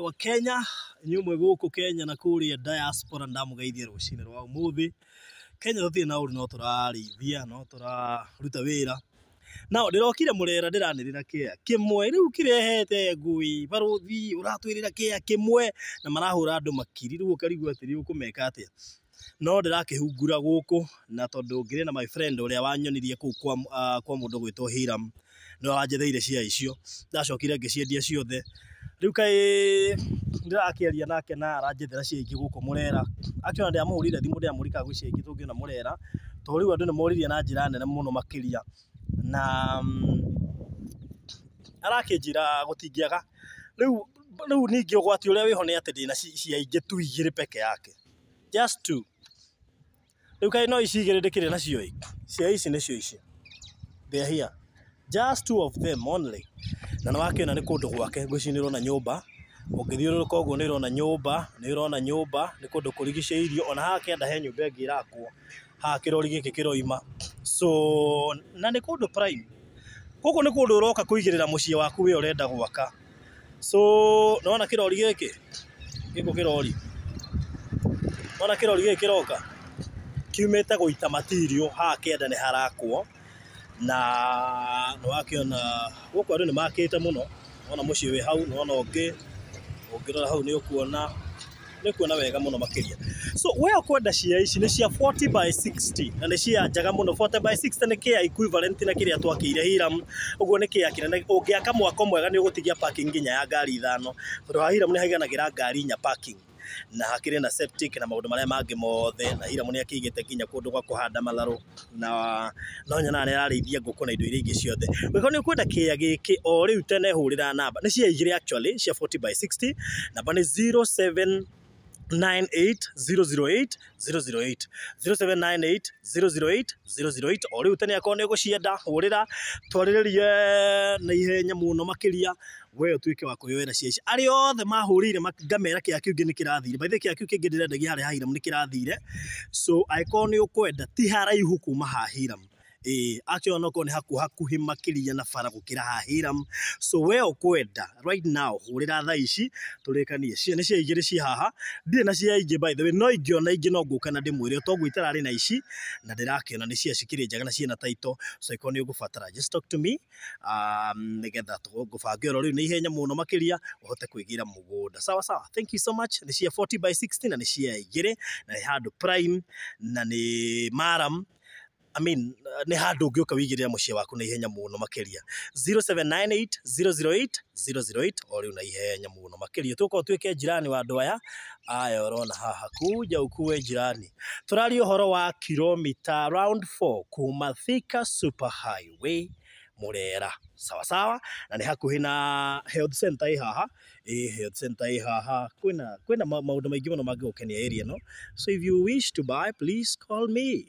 Wa Kenya, inyuĩ mwĩ gũkũ Kenya na kũrĩa diaspora, ndamũgeithia rũcinĩ rwa ũmũthĩ. Kenya tũtirĩ na ũru, no tũrarĩithia, no tũraruta wĩra. Now ndĩrokire Mũrera, ndĩranĩrĩra kĩa kĩmwe rĩu kĩrehete ngũĩ. Barũthi ũratwĩrĩra kĩa kĩmwe na marahũra andũ makiri, rĩu ũkarigwo atĩrĩ, ũkũmeka atĩa? No ndĩrakĩhungura gũkũ na tondũ ngĩrĩ na my friend ũrĩa wanyonirie kũu kwa mũndũ gwĩtwo Hiram, nĩwe wanjetheire cia icio, ndacokire ngĩciendia ciothe. Rĩu kaĩ ndĩrakĩaria nake na aranjethera cia ingĩ gũkũ Mũrera. Actually ndĩramũhũrĩire thimũ, ndĩramũria kana gwĩ cia ingĩ tũngĩona Mũrera, tondũ rĩu andũ nĩ moririe na njĩra nene mũno makĩria, na arakĩnjĩra gũtingĩaga. Rĩu ningĩ ũgwati ũrĩa wĩho nĩ atĩ ndĩna cia ingĩ tu igĩrĩ peke yake, just two. Rĩu kaĩ no ici igĩrĩ ndĩkĩrĩ nacio ĩ, cia ici nĩcio ici, they are here, just two of them only. Na nĩ wakĩona nĩ kũndũ gwake, ngwĩciria nĩ ũrona nyũmba, ũngĩthiũrũrũka ũguo nĩ ũrona nyũmba, nĩ ũrona nyũmba, nĩ kũndũ kũrigicĩirio, ona haha kĩanda he nyũmba ĩngĩ ĩrakwo, haha kĩrori gĩkĩ kĩroima. So na nĩ kũndũ prime, gũkũ nĩ kũndũ ũroka kũigĩrĩra mũciĩ waku we ũrenda gwaka. So nĩwona kĩrori gĩkĩ gĩkũ, kĩrori, wona kĩrori gĩkĩ kĩroka kiumĩte gũita material haha kĩanda nĩ harakwo. Na nĩ wakĩona gũkũ andũ nĩ makĩte mũno, wona mũciĩ wĩ hau, nĩ wona ũngĩ, ũngĩrora hau nĩ ũkuona wega mũno makĩria. So we ũkwenda cia ici nĩ cia 40 by 60 na nĩ cia njega mũno. 40 by 60 nĩ kĩa equivalent na kĩrĩa twakĩire Hiram, ũguo nĩ kĩa kĩnene. Ũngĩaka mwako mwega nĩ ũgũtigia parking nginya ya ngari ithano, tondũ ha Hiram nĩ haiganagĩra ngari inya parking, na hakĩrĩ na septic na maũndũ marĩa mangĩ mothe. Na Hiram nĩ akĩigĩte nginya kũndũ gwa kũhanda matharũ, na no nyonaga nĩ ararĩithia ngũkũ na indo iria ingĩ ciothe. Ũngĩkorwo nĩ ũkwenda kĩea gĩkĩ o rĩu tene, hũrĩra namba, nĩ cia igĩrĩ actually, cia 40 by 60. Namba nĩ 07 98 008 008, 0798 008 008. O rĩu tene akorwo nĩ ũgũcienda, hũrĩra twarĩrĩrie na ihenya mũno makĩria, we ũtuĩke wa kwĩyoera cia ici. Arĩa othe mahũrĩire ngamera kĩa kĩu nĩ kĩrathire. By the way, kĩa kĩu kĩngĩ ndĩrendagia harĩa ha Hiram nĩ kĩrathire. So angĩkorwo nĩ ũkwenda, ti haraihu kuma ha Hiram, ĩĩ, actually onokorwo nĩ hakuhĩ makĩria na bara gũkĩra ha Hiram. So we ũkwenda right now, hũrĩra thaa ici tũrĩkanie. Cia nĩ cia igĩrĩ ci haha, ndirĩ na cia ingĩ by the way, no ingĩona ingĩ no ngũka na ndĩmwĩre, toguo itararĩ na ici na ndĩrakĩona nĩ cia cikĩrĩ njega na ciĩna title. So angĩkorwo nĩ ũgũbatara, just talk to me, nĩgetha ngũbange oro rĩu na ihenya mũno makĩria ũhote kwĩgĩra mũgũnda. Sawa sawa, thank you so much. Nĩ cia 40 by 60 na nĩ cia igĩrĩ na nĩ handũ prime na nĩ maram, I mean, nĩ handũ ũngĩũka wĩigĩrĩre mũciĩ waku na ihenya mũno makĩria. 0798 008 008, o rĩu na ihenya mũno makĩria, tũkorwo tuĩke jirani wa andũ aya aya ũrona haha, kuja ukuwe jirani. Tũraria ũhoro wa kilomita round 4 kuma Thika Super Highway, Murera. Sawa sawa, na nĩ hakuhĩ na health center ĩ haha, ĩ health center ĩ haha. Kwĩna maũndũ maingĩ mũno mangĩgũkenia area ĩno. So if you wish to buy, please call me.